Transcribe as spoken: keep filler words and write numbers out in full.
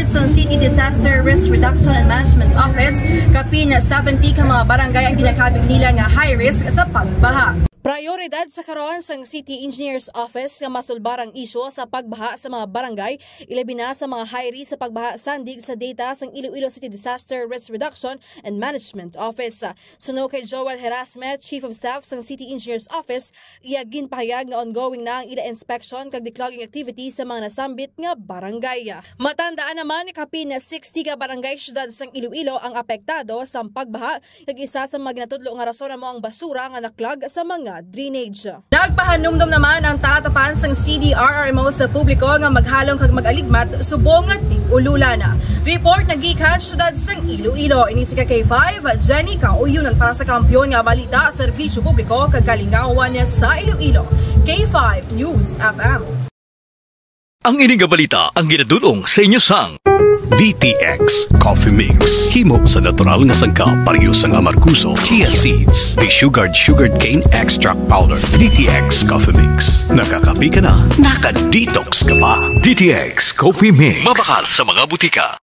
Sa City Disaster Risk Reduction and Management Office, kapin seventy ka mga barangay ang ginakabig nila nga high risk sa pagbaha. Prioridad sa karon sang City Engineers Office nga masulbar ang isyu sa pagbaha sa mga barangay, ilabi na sa mga high risk sa pagbaha, sandig sa data sang Iloilo City Disaster Risk Reduction and Management Office. Suno kay Joel Herasme, Chief of Staff sang City Engineers Office, iya ginpahayag nga ongoing na ang ila inspection kag declogging activity sa mga nasambit nga barangay. Matandaan naman nga kapin sixty ka barangay siyudad sang Iloilo ang apektado sang pagbaha, kag isa sa mga ginatudlo nga rason amo ang basura nga na-clog sa mga drainage. Nagpahanumdom naman ang tatapan sang C D R R M O sa publiko nga maghalong kag mag-aligmat subong nga tig-ululan. Report nagikan siyudad sang Iloilo. Ini si K five, Jenny Kauyonan para sa Kampiyon nga Balita, Serbisyo Publiko kag Kalingawan sa Iloilo. K five News F M. Ang ini nga balita ang ginadul-ong sa inyo sang D T X Coffee Mix. Himo sa natural nga sangkap, pareho sang amargoso, chia seeds, desugared sugarcane extract powder. D T X Coffee Mix. Nakakape ka na, naka-detox ka pa. D T X Coffee Mix. Mabakal sa mga butika.